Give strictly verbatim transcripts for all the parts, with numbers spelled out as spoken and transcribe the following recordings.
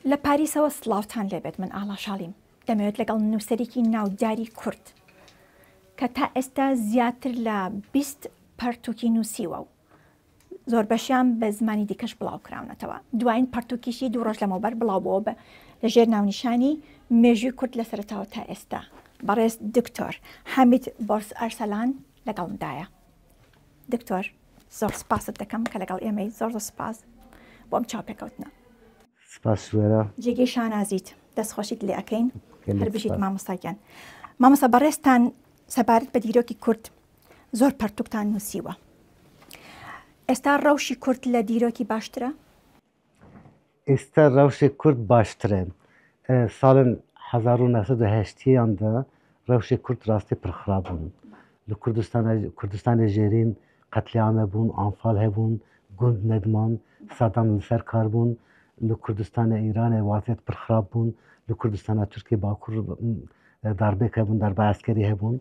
لە پاریسەوە سڵاوتان لێبێت، من ئاڵا شاڵیم. دەمەوێت لەگەڵ نووسەرێکی ناوداری کورد کە تا ئێستا زیاتر لە بیست پەرتووکی نووسیوە و زۆربەشیان بە زمانی دیکەش بڵاو کراونەتەوە. دوایین پەرتووکیشی دوو ڕۆژ لەمەوبەر بڵاو بووە بە، لە ژێر ناونیشانی مێژووی کورد لە سەرەتاوە تا ئێستا. بەڕێز دکتۆر حەمید بۆرس ئەرسەلان لەگەڵمدایە. دکتۆر، زۆر سپاست دەکەم کە لەگەڵ ئێمەی. زۆر زۆر سپاس بۆ ئەم چاوپێکەوتنە. سپاس سوێرە. جێگەی شانازیت، دەستخۆشیت لێ ئەکەین. گەلێک هەر بژیت سپاس. مامۆستا گیان. مامۆستا، بەڕێزتان سەبارەت بە دیرۆکی کورد زۆر پەرتووکتان نووسیوە. ئێستا ڕەوشی کورد لە دیرۆکی باشترە؟ ئێستا ڕەوشێک کورد باشترە. ئە، ساڵن هەزار و نەسەد و هەشتیان دا ڕەوشێک کورد ڕاستی پرخراب بوون. لە کوردستانە، کوردستانە ژێرین قەتلیامە بوون، ئانفال هەبوون، گوند نەدمان، سەدام لەسەر کار بوون، لە کوردستانە ئیرانە وازیەت پرخراب بوون، لە کوردستانە تورکیە باکوور، م، داربێک هەبوون، داربە عەسکەری هەبوون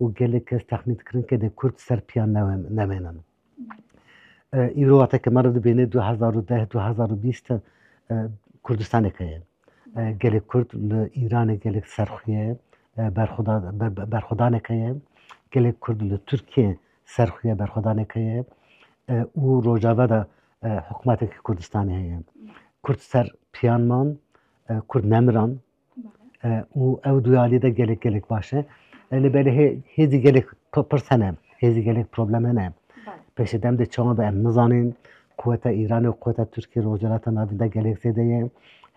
و گەلێک کەس تەخمین دکردن کە دێ کورد سەر پیان نەوێن-، نەمێنن. ئە، ئیرۆ واتە کە مەرە دبێنێ دوو هەزار و دە، دوو هەزار و بیست، ئە، کوردستانێک هەیە. ئە، گەلێک کورد لە ئیرانێ گەلێک سەرخویە، ئە، بەرخودا-، بەر-، بەرخودانێک هەیە. گەلێک کورد لە تورکیە سەرخویە، بەرخودانێک هەیە. ئە، و ڕۆژاڤا دا، ئە، حکومەتێکی کوردستانی هەیە. کورد سەر پیان مان، ئە، کورد نەمران. ئە، و ئەو دویالی دا گەلێک، گەلێک باشە. ئە، لە بەرێ هێ-، هێزی گەلێک پ-، پرس هەنە، هێزی گەلێک پرۆبلەم هەنە. پێشە دەم دێ چاوان بە ئەم نزانین، قوەتە ئیران و قوەتە تورکیە ڕۆژهەڵاتە ناویندا گەلێک زێدەیە.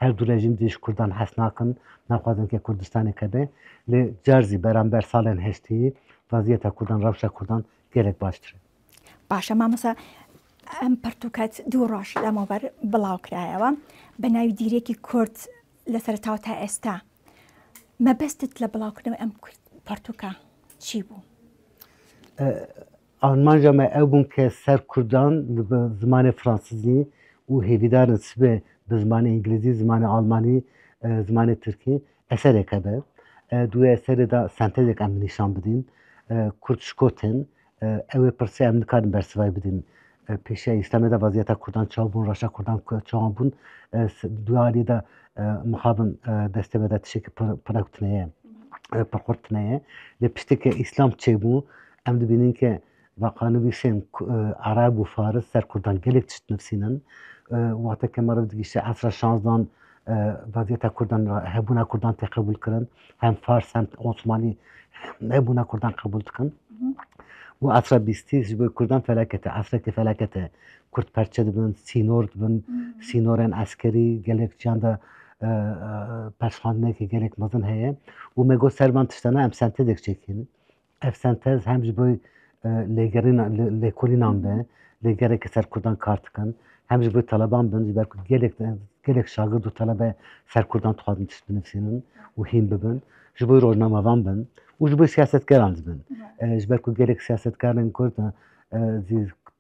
هەر دوو ڕێژیم دیش کوردان حەس ناکن، ناخوازن کە کوردستانێک هەبێ. لێ جارزی بەرامبەر ساڵێن هەشتی، وەزیەتە کوردان، ڕەوشە کوردان گەلێک باشترە. باشە مامۆستا، ئەم پەرتووکەت دوو ڕۆژ لەمەوبەر بڵاو کرایەوە بە ناوی دیرێکی کورد لە سەرەتاوە تا ئێستا. مەبەستت لە بڵاوکردنەوەی ئەم کورد-، پەرتووکە چی بوو؟ ئە، ئامانجە مە ئەو بوون کە سەر کوردان بە زمانێ فرانسیزی و هێویدارن سبێ بە زمانێ ئینگلیزی، زمانێ ئاڵمانی، ئە، زمانێ تورکی ئەسەرێک هەبێ. ئە، دوێ ئەسەرێ دا سەنتێزێک ئەم نیشان بدین. ئە، کورد شکۆتن، ئە، ئەوێ پرسێ ئەم نکارن بەرسڤای بدین. ئە، پێشە ئیسلامێ دا وەزیەتە کوردان چاو بوون، ڕەشە کوردان کو-، چاوان بوون. ئە، س-، دویالی دا، ئە، مخابن، ئە، دەستێ بەدا تشێکی پڕ-، پڕەوتنەیە، ئە، پڕخورتنەیە. لە پشتێکە ئیسلام چێ بوو، ئەم دبینین کە وەقانوی سێن کو-، ئە، عەرەب و فارس سەر کوردان گەلێک تشت نووسینن. ئە، واتە کە مەرەو دگیشتە عەسرە شانزدان، ئە، وەزیەتە کوردان، هەبوونا کوردان تێ قبول کردن. هەم فارس، هەم عوسمانی، هەبوونا کوردان قبول دکن. و عەسرە بیستی ji bo kurdan felakete, esrekê felakete. Kurd perçe dibin, sînor dibin, sînorên eskerî gelek ciyan de, e, e, perçxandinekê gelek mezin heye. Û me got ser van tiştana em sentezek çêkin. Ev sentez hem ji bo, e, lêgerîna, lê-, lêkolînan be, lêgereke ser kurdan kar dikin, hem ji bo teleban bin, ji ber ku gelek, gelek şagird û telebe ser kurdan dixwazin tişt binivîsînin û hîn bibin, ji bo rojnamevan bin û ji bo siyasetgeran jî bin. E, ji ber ku gelek siyasetgerên kurd, e, zî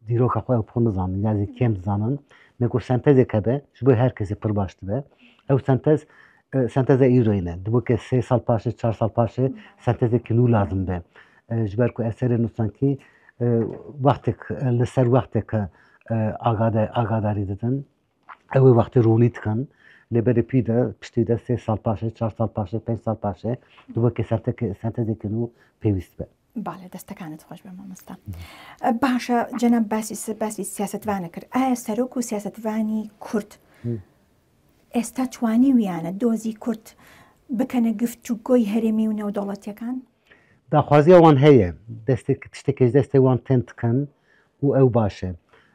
dîroka xwe ew pir nizanin, ya zî kêm dizanin. Me got sentezek hebe, ji bo her kesê pir baş dibe. Ew sentez, e, senteza îroyê ne. Dibo ke sê sal paşê, çar sal paşê sentezekî nû lazim be. E, ji ber ku eserên wisa kî, e, wextek, e, li ser wextek, e, agade-, agadarî didin. Ew ê wextê ronî dikin. Lê berê pî de, piştî de sê sal paşê, çar sal paşê, pênc sal paşê, dibo ke senteke-, sentezekî nû pêwîst be. بالێ، دەستەکانت خۆش بێ مامۆستا. باشە، جەناب باسی س-، باسی سیاستوانە کرد. ئایا سەرۆک و سیاستوانی کورد ئێستا توانی ویانە دۆزی کورد بکەنە گفتوگۆی هەرێمی و نێودەوڵەتیەکان؟ داخوازیە wan heye. Destê, tiştekê ji destê wan tên dikin û ew baş e.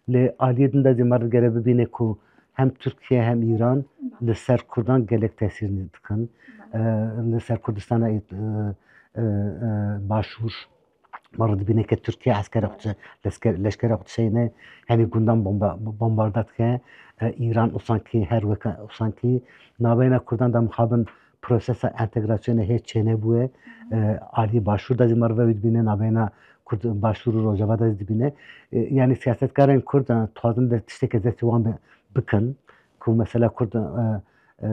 Lê aliyê din de zî me digere bibîne ku hem Tirkiye hem Îran li ser Kurdan gelek tesîr dikin. E, li ser Kurdistana, e, e, e, Başûr. Me re dibîne ke Tirkiye eskere xwe, lesker-, leşkere xwe dişeyne, hemî gundan bomba-, bombarda dike. E, Îran usankî her weke usankî navbeyna Kurdan de mixabin prosesa entegrasyonê hê çênebûye. E, alî Başûr de zî me re vewî dibîne, navbeyna Kurd, Başûr û Rojava de zî dibîne. E, yanî siyasetkarên Kurd, e, dixwazin de tiştekê destê wan bi-, bikin ku mesela Kurd, e, e,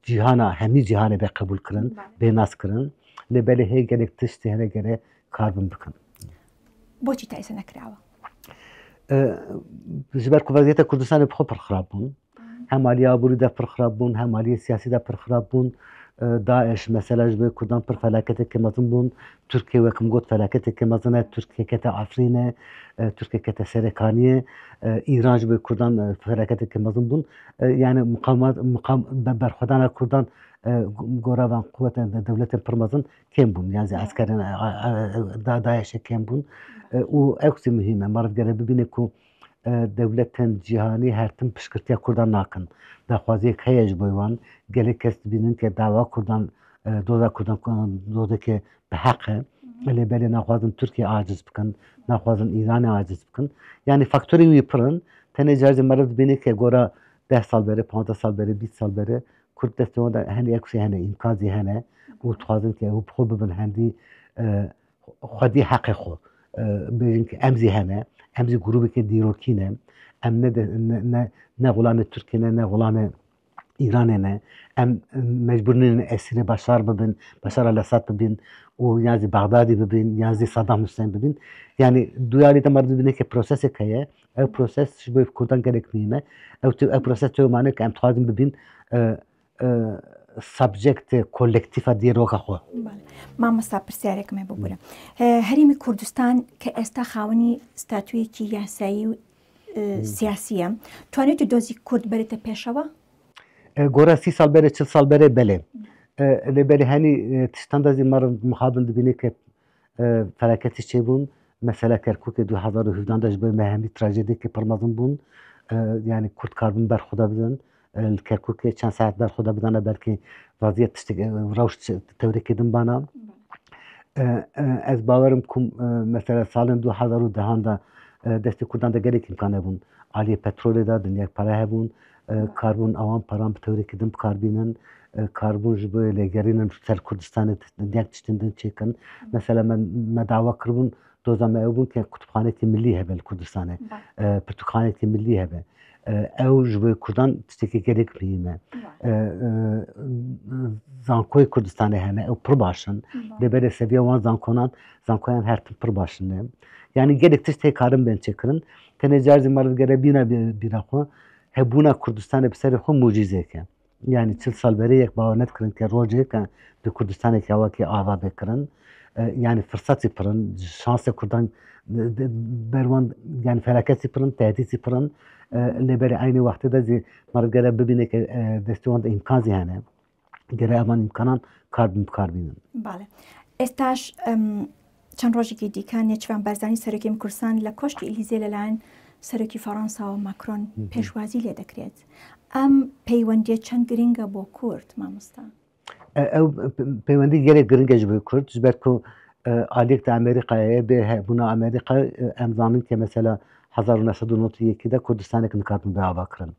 cîhana, hemî cîhanê bê qebûl kirin, bê nas kirin. Lê belê hê gelek tiştê hene gere kar bin bikin. بۆچی تا ئێستا نەکراوە؟ E, ji ber ku vaziyeta Kurdistanê bi xwe pir xirab bûn. Hem aliyê aborî de pir xirab bûn, hem aliyê siyasî de pir xirab bûn. E, DAIŞ mesela ji bo Kurdan pir felaketeke mezin bûn. Tirkiye, wek min got, felaketeke mezin e. Tirkiye kete Efrînê, e, Tirkiye kete Serêkaniyê. E, Îran ji bo Kurdan, e, felaketeke mezin bûn. E, yani muqamat, muqam-, be-, berxwedana Kurdan, e, gora van quwetên de dewletên pir mezin kêm bûn. Yani zî eskerên, e, e, e, da-, DAIŞê kêm bûn. E, û ew jî muhîm e. Meriv gere bibîne ku e, dewletên cîhanî her tim piştgirtiya Kurdan nakin. Daxwaziyek heye ji bo wan. Gelek kes dibînin ke dava Kurdan, e, doza Kurdan, dozeke bi heq e. Lê belê naxwazin Tirkiye aciz bikin, naxwazin Îranê aciz bikin. Yani faktorê wî pir in. Tenê car jî meriv dibîne ke gora deh sal berê, panzdeh sal berê, bîst sal berê Kurd destê wan de hene, yek jî hene, îmkan jî hene. Û dixwazin ke ew bi xwe bibin hendî, e, xwedî heqê xwe, e, bêjin ke em jî hene, em jî grûbeke dîrokî ne, em ne de, ne, ne, ne xulamê Tirkiyê ne, ne xulamê Îranê ne, em mecbûr nînin esîrê Beşar bibin, Beşar el Esad bibin û yan jî Bexdadî bibin, yan jî Saddam Hussein bibin. Yani duyarî de meriv dibîne ke prosesek heye, ew proses ji bo Kurdan gelek muhîm e. Ew tu-, ew proses tê mane ke em dixwazin bibin, e, e, subject kolektîfa dîroka xwe. Bale. Mamosta, pirsiyarek me bibûre. E, Herêmê Kurdistan ke êsta xawenî statuyekî yasayî û, e, siyasî ye, tuwanê tu dozî Kurd berête pêşewa? E, gora sî sal berê, çil sal berê belê. E, lê belê henî, e, tiştan de zî meriv mixabin dibîne ke e, felaketî çêbûn. Mesela Kerkûkê du hezar û hevdeh de ji bo me hemî trajediyeke pir mezin bûn. E, yani Kurd karibin ber xwe de bidin. E, li Kerkûkê çend saet ber xwe de bidane belkî vaziyet tiştek, e, rewş tewrêkê din bana. E, e, ez bawerim ku, e, mesela salên du hezar û dehan de, e, destê Kurdan de gelek îmkan hebûn. Aliyê petrolê de dinya para hebûn. E, karbûn ewan paran bi tewrêkî din bikarbînin, e, karbûn ji bo lêgerînin ser Kurdistanê dinya tiştên din çêkin. Mesela me, me dawa kiribûn, doza me ew bûn ke kutubxanekî millî hebe li Kurdistanê. E, pirtûkxanekî millî hebe. E, ew ji bo Kurdan tiştekî gelek muhîm e. E, e, zankoyê Kurdistanê hene, ew pir baş in. Lê belê seviya wan zankonan, zankoyan her tim pir baş in. Yani gelek tişt hê karin bên çêkirin. Tenê car jî meriv gere bîna bî-, bîra xwe. Hebûna Kurdistanê bi serê xwe mucîzeyek e. Yani çil sal berê yek bawer nedikirin ke rojek e di Kurdistanê ke awakî ava bê kirin. E, yani firsatî pir in, şansê Kurdan de, de, ber wan, yani felaketî pir in, tehdîtî pir in. E, lê berê eynî wextê de zî meriv gere bibîne ke, e, destê wan de îmkan zî hene. Gere evan îmkanan kar bin bikar bînin. Bale. Êstaş, em, çend rojekî dîka Nêçîrvan Barzanî, serokê Kurdistan, li Koşkê Elîzê li layen serokî Fransa û Macron pêşwazî lê dikiret. Em peywendiyê çend giring e bo Kurd, mamosta? E, ew pe-, peywendî gelek giring e ji bo Kurd, ji ber ku, e, aliyek di Amerîkayê ye, bê hebûna Amerîka, e, em zanin ke mesela hezar û neh sed û nod û yekê de Kurdistanek nikarbin bê avakirin.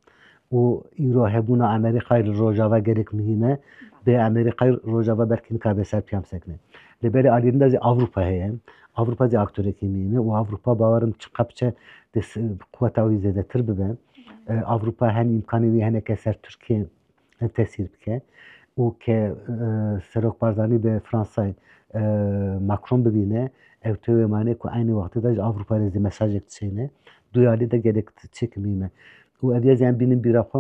Û îro hebûna Amerîkayê li Rojava gelek muhîm e. Bê Amerîkayê Rojava belkî nikare ser piyam sekine. Lê berê aliyê din de zî Avrupa heye. Avrupa zî aktorekî muhîm e û Avrupa bawerim çiqa biçe dê s-, quweta wî zêdetir bibe. E, Avrupa hen îmkanê wî hene ke ser Tirkiye tesîr bike û ke, e, Serok Barzanî bi Fransayê, e, Macron bibîne, ew tê wê manê ku eynî wextê de ji Avrupayê zî mesajek dişêne. Duyarî de gelek çêk muhîm e. Û ev yê zî em bînin bîra xwe,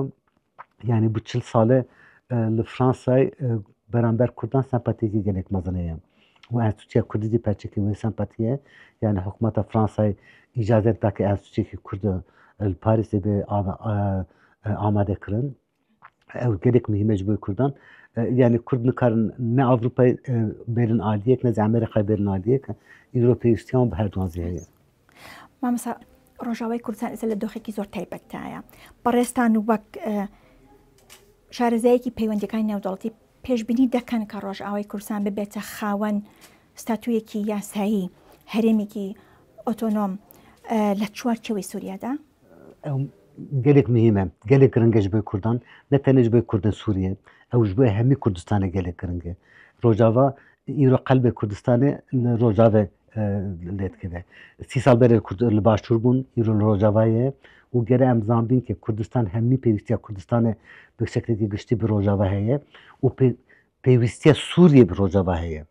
yani bu çil sale, e, li Fransayê, e, beramber Kurdan sempatiyekî gelek mezin heye. Û Enstîtuya Kurdî zî perçekî wê sempatiyê ye. Yani hikûmeta Fransayê îcazet da ke Enstîtuyekî Kurd, e, li Parîsê bê ava-, e, e, amade kirin. Ew gelek muhîm e ji bo Kurdan. E, yani Kurd nikarin ne Avrupayê, e, bêrin aliyek, ne zî Amerîkayê bêrin aliyek. Îro pêwîstiya wan bi her duwan zî heye. Mamosta, Rojavayê Kurdistan êsta li doxekî zor taybet de ye. Parêzan wek, e, şarezayekî peywendiyekani navdewletî pêşbînî dikin ka Rojavayê Kurdistan bibête xawen statuyekî yasayî, herêmekî otonom, e, li çarçewê Sûriye de? Ew gelek muhîm e, gelek giring e ji bo Kurdan, ne tenê ji bo Kurdên Sûriyê, ew ji bo hemî Kurdistanê gelek giring e. Rojava îro qelbê Kurdistanê li Rojavê, e, lê dikeve. Sî sal berê Kurd li Başûr bûn, îro li Rojava ye û gere em zanbîn ke Kurdistan hemî pêwîstiya Kurdistanê bi şeklekî giştî bi Rojava heye û pê-, pêwîstiya Sûriyê bi Rojava heye.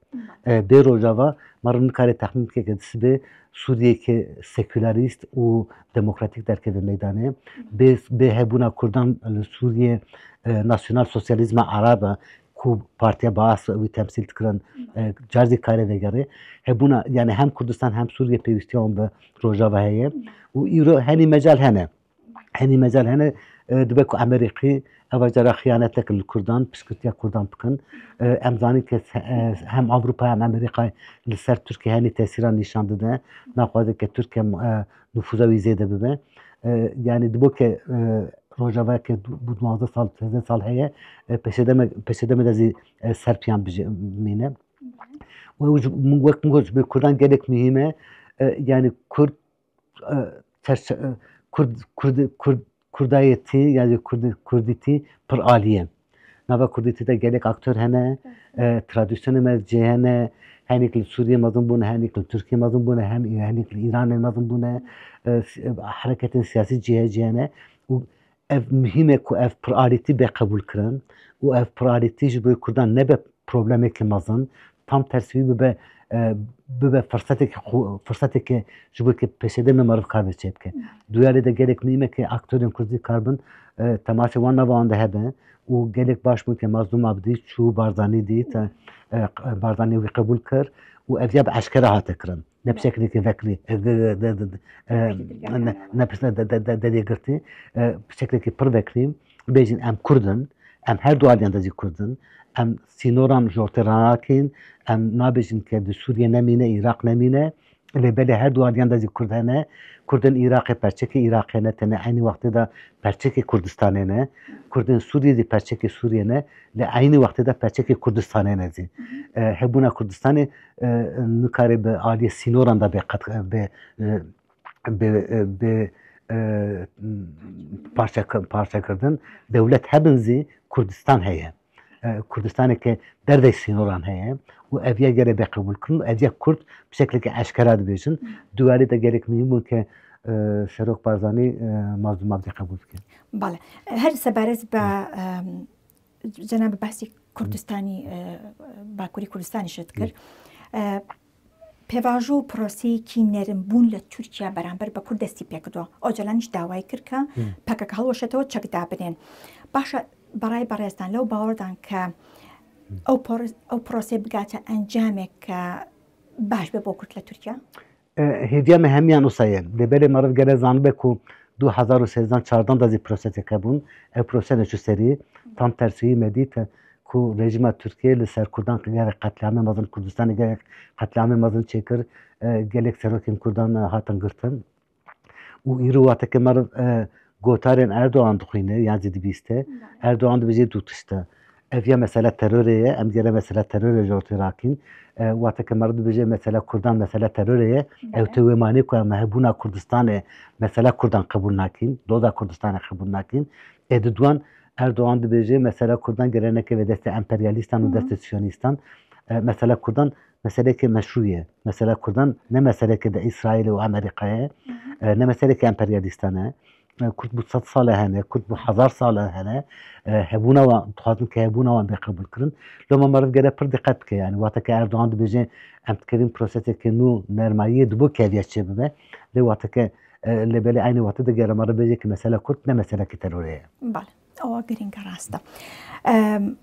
E, bê Rojava, meriv nikare texmîn bike ke di sibê Sûriyeke sekularîst û demokratîk derkeve meydanê. Bê, bê hebûna Kurdan li Sûriyê, e, nasyonal sosyalîzma Erab e, ku Partiya Baas wî temsîl dikirin, e, car zî kare vegere. Hebûna, yani hem Kurdistan hem Sûriye pêwîstiya wan bi Rojava heye. Û îro henî mecal hene. Henî mecal hene, e, dibe ku Amerîkî eva cara xiyanetek li Kurdan, piştgirtiya Kurdan bikin. E, em zanin ke se-, e, hem Ewropa hem Amerîka li ser Tirkiye henî tesîran nîşan dide. Naxwaze ke Tirkiye, e, nufûza wî zêde bibe. E, yani dibo ke, e, Rojava ke du-, bu duwazdeh sal, sêzdeh sal heye, e, peşedeme, peşedeme de zî, e, serpiyan bije-, mîne. Û ew ji, min wek min got, ji bo Kurdan gelek muhîm e. E, yani Kurd, e, çerçe-, e, Kurd, Kurd, Kurd, Kurdayetî, yani Kurd, Kurdîtî pir alî ye. Nava Kurdîtî de gelek aktor hene, e, tradisyonê me cihê hene, henîk li Sûriyê mezin bûne, henîk li Tirkiyê mezin bûne, hem henîk li Îranê mezin bûne, e, si-, e, hereketên siyasî cihê cihê hene. Û ev muhîm e ku ev piralîtî bê qebûl kirin û ev piralîtî ji bo Kurdan nebe problemekî mezin, tam tersî wî bibe, e, bibe firsetekî xwe, firsetekê ji bo ke pêşedemê meriv kar bê çêbike. Duyarê de gelek muhîm e ke aktorên Kurd zî karbin, e, temasê wan nava wan de hebe û gelek baş bûn ke Mazlûm Abdî çû Barzanî dît, e, e, Barzanî wî qebûl kir û ev ya bi eşkere hate kirin. Ne bi şeklekî vekirî, e, de, de, de, de, e, ne, ne bi şekle de, de, de, derê girtî, e, bi şeklekî pir vekirî, bêjin em Kurd in, em her du aliyan de zî Kurd in, em sînoran ji ortê ranakîn, em nabêjin ke di Sûriye nemîne, Iraq nemîne, lê belê her du aliyan de zî Kurd hene, Kurdên Iraqê perçekê Iraqê ne, tenê eynî wextê de perçekê Kurdistanê ne, Kurdên Sûriyê zî perçekê Sûriyê ne, lê eynî wextê de perçekê Kurdistanê ne zî. E, hebûna Kurdistanê, e, nikare bi aliyê sînoran de bê qet-, bê, e, bê, e, bê, e, parçe, parçe kirdin. Dewlet hebin zî Kurdistan heye. E, Kurdistaneke dervey sînoran heye û ev ya gere bê qebûl kirin û ev ya Kurd bi şekleke eşkera dibêjin. Duwarê de gelek muhîm bûn ke, e, Serok Barzanî, e, Mazlûm Abdî qebûl bike. Bale. Her seberes be, em, Cenab behsî Kurdistanî, e, Bakurî Kurdistanî şit kir. E, pêvajo û proseyekî nerimbûn li Tirkiye beramber bi Kurd destî pê kir. Ocalan jî dawayî kir ke P K K hilweşetewe çek dabinên. Baş e, berayê berêzdan lew bawer dan ke ew por-, ew proseyê bigate encamek ke baş be bo Kurd li Tirkiye? E, hêviya me hemiyan wisa ye. Lê belê meriv gere zanibe ku du hezar û sêzdeh çardeh de zî prosesek hebûn. Ev proses neçû serî, tam tersî wî me dît ku rejîma Tirkiyê li ser Kurdan gelek qetlîamê mezin, Kurdistanê gelek qetlîamê mezin çêkir, e, gelek serokên Kurdan, e, hatin girtin. Û îro wexteke meriv, e, gotarên Erdogan dixwîne, yan zî dibîste, Erdogan dibêje du tişt e. Ev ya mesela terorê ye, em gere mesela terorê ji ortê rakîn. E, wexteke meriv dibêje mesela Kurdan mesela terorê ye, ew tê wê manê ku em hebûna Kurdistanê mesela Kurdan qebûl nakîn, doza Kurdistanê qebûl nakîn. Ê di duan Erdogan dibêje mesela Kurdan gere nekeve destê emperyalîstan û destê siyonîstan. E, mesela Kurdan meseleke meşrû ye. Mesela Kurdan ne meseleke de Îsraîlê û Amerîkayê, e, ne meseleke emperyalîstan e. E, Kurd bû sed sal e hene, Kurd bû hezar sal e hene. E, hebûna wan, dixwazin ke hebûna wan bê qebûl kirin. Loma meriv gere pir diqet bike, yani wexteke Erdogan dibêje em dikevin proseseke nû nermayiyê dibo ke ev ya çêbibe. Lê wexteke, e, lê belê eynî wextê de gere meriv bêje ke mesela Kurd ne meseleke terorê ye. Bale, ewa girîng e, rast e. Em,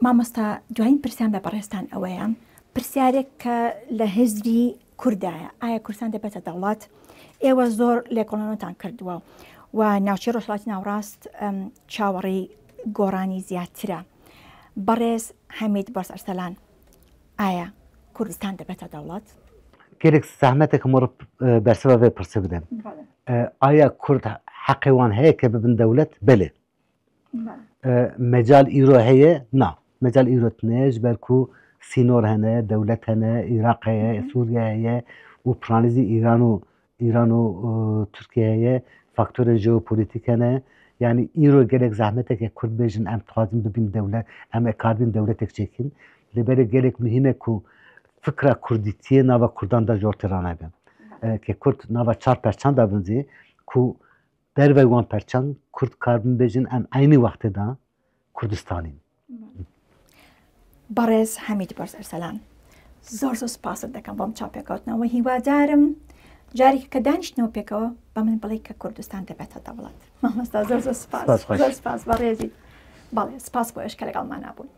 Mamosta, duayîn pirsiyan be berêzdan ew e. Pirsyarek ke li hizrî Kurda ye. Aya Kurdistan dibete dewlet? Êwe zor lêkolînatan kirdiwe û navçeyê Rojhilatî Navrast, em, çawerî goranî ziyadtir e. Berêz Hemîd Bars Erselan, aya Kurdistan dibete dewlet? Gelek zehmet e ku meriv, e, bersiva vê pirsê bide. Bale. E, aya Kurd heqê wan heye ke bibin dewlet? Belê. Bale. E, mecal îro heye? Na. Mecal îro tune ye, ji ber ku sînor hene, dewlet hene, Iraq heye, Hı hı. Sûriye heye û piranî zî Îran û, Îran û, e, Tirkiye heye, faktorên jeopolîtîk hene. Yani îro gelek zehmeteke Kurd bêjin, em dixwazin bibin dewlet, em ê karibin dewletek çêkin. Lê belê gelek muhîm e ku fikra Kurdîtiyê nava Kurdan de ji ortê ranebe. Bale. E, ke Kurd nava çar perçan de bin zî ku dervey wan perçan Kurd karibin bêjin, em eynî wextê de Kurdistanîn. Bale. بەڕێز حەمید بەرز ئەرسەلان، زۆر زۆر سپاست دەکەم بۆم چاپێکەوتنەوە. هیوادارم جارێکی کە دانیشتنەوە پێکەوە بە من بڵێ کە کوردستان دەبێتە دەوڵەت. مامۆستا، زۆر زۆر سپاس. سپاس خۆش. زۆر سپاس بەڕێزی. بەڵێ، سپاس بۆ ئێش کە لەگەڵمانە بوون.